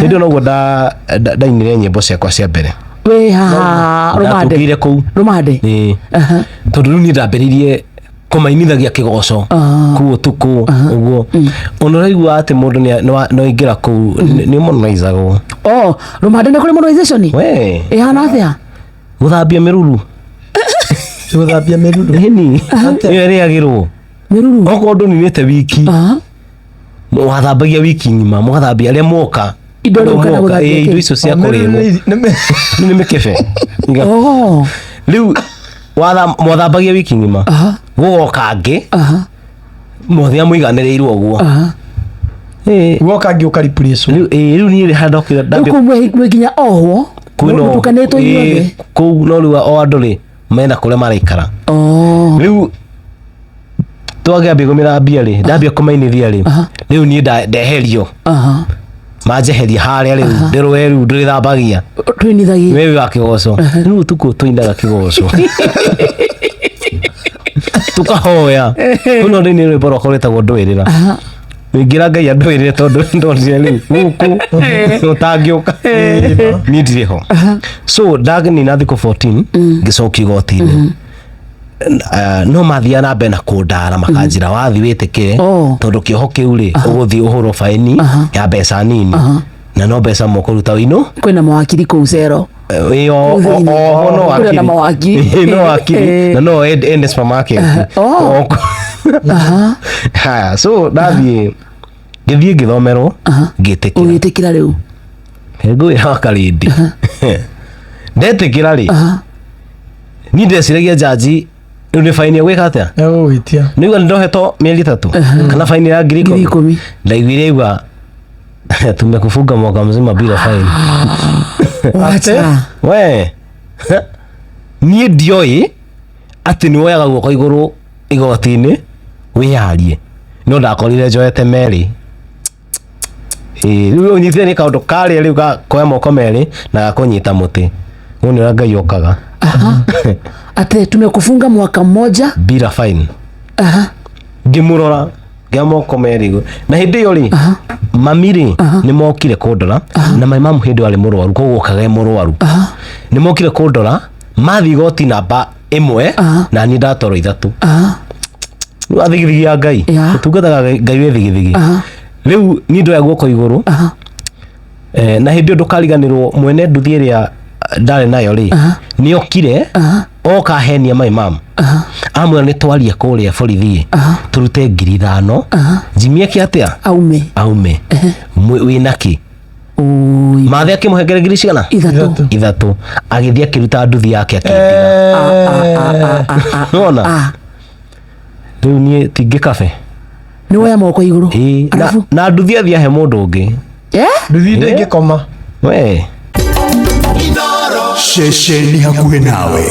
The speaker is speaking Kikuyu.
Hĩndĩ ĩyo noguo ndainire nyĩmbo ciakwa cia mbere. Wĩ haha rũmande? Ndatũngĩire kũu. Rũmande? Ĩĩ. Tondũ rĩu niĩ ndambĩrĩirie kũmainithagia kĩgoco kũu ũtukũ ũguo, ona ũraigua atĩ mũndũ nĩ waingĩra kũu nĩ mũnoizagwo. Oh, rũmande nĩ kũrĩ monetization? We. Ĩhana atĩa? Gũthambia mĩruru. Gũthambia mĩruru? Ĩni, ĩyo ĩrĩagĩrwo. Mĩruru? Okorwo ndũninĩte wiki, wathambagia wiki ng'ima, mũgathambia arĩa moka. Indo rĩu kana Moka, gũthambia ĩĩ, kĩ? indo icio cia kũrĩrwo. Rĩu nĩ mĩkebe. Oh. Rĩu mwathambagia wiki ng'ima, gũgoka angĩ mothe amũiganĩrĩirwo ũguo. Ĩĩ. Woka ngĩ ũka replace. Rĩu ĩĩ, rĩu niĩ harĩa ndokire Rĩu ndambia kũu mwĩ nginya ohwo kwĩna mũtukanĩtwo ĩĩ, inyuothe? kũu no rĩu o andũ rĩ mena kũrĩa maraikara. Oh. Rĩu twakĩambia kũmĩthambia rĩ, ndambia kũmainithia rĩ, rĩu niĩ ndeherio. Manjeheria harĩa rĩu ndĩrwe rĩu ndĩrĩthambagia. Twinithagia. Wewe wa kĩgoco, rĩu ũtukũ tũinaga kĩgoco, tukahoya. Rĩu no ndĩinĩ rwĩmbo rwakwa rwĩtagwo "Ndũĩrĩra". Ingĩra Ngai andũĩrĩre tondũ ndonire rĩu gũkũ ũtangĩũka niĩ ndirĩ ho. So ndagnina thikũ 14, ngĩcokio igoti-inĩ. No mathiaga na mbere na kũndara, makanjĩra wathi wĩtĩkĩre, Oh. tondũ kĩoho kĩu rĩ, ũgũthiĩ ũhũrwo baĩni ya mbeca nini, na no mbeca mũkũruta wĩinũ. Kwĩna mawakiri kũu cero? Ĩĩ, Kũu thĩinĩ. oho no Kũrĩ na wakiri. mawakiri. Ĩĩ, no wakiri. Na no ende supermarket. Oh. Haya, so ndathiĩ, ngĩthiĩ ngĩthomerwo, ngĩtĩkĩra. Ũgĩtĩkĩra rĩu? Ngwĩra wakarĩndi, ndetĩkĩra rĩ, niĩ ndeciragia jaji rĩu nĩ baini egwĩka atĩa. Egũgwĩtia. Nĩigua nĩ ndohetwo mĩeri 3 kana baini ya ngiri ngiri 10. 10. Ndaiguire igua tumekufunga mwaka mzima bila faini. Wacha. We, niĩ ndioĩ atĩ nĩ woyaga guoko igũrũ igoti-inĩ wĩyarie, no ndakorire njoete merĩ. Ĩĩ, rĩu ũnyitire nĩ kaũndũ karĩa rĩu ga kuoya moko merĩ na gakũnyita mũtĩ. Ũyũ nĩ ũrĩa Ngai okaga. Ate tumekufunga mwaka mmoja bila fine. Ngĩmũrora, ngĩoya moko merĩ igũrũ. Na hĩndĩ ĩyo rĩ, mami rĩ, nĩ mokire kũndora, na my mom hĩndĩ ĩyo arĩ mũrwaru, koguo okaga e mũrwaru. Nĩ mokire kũndora, mathiĩ igoti namba 1, na niĩ ndatwarwo 3. Rĩu athigithigi ya Ngai, ũtungataga Ngai wĩ thigithigi. Rĩu niĩ ndoya guoko igũrũ. Na hĩndĩ ĩyo ndũkariganĩrwo mwene nduthi ĩrĩa ndarĩ nayo rĩ, nĩ okire oka henia my mom, amwĩra nĩ twaria kũrĩa borithi tũrute 5,000 Jimmy eke atĩa? Aume. Aume. Wĩna kĩ? Oi. Mathe akĩmũhengere ngiri cigana? 3. 3, agĩthiĩ akĩruta nduthi yake akĩndiga. Nĩwona? Rĩu niĩ tingĩkabe. Nĩ woya moko igũrũ. Ĩĩ, na, Arabu? na nduthi athiĩ ahe mũndũ ũngĩ. Eh? Nduthi ndĩngĩkoma. We. Ceceni hakuhĩ nawe.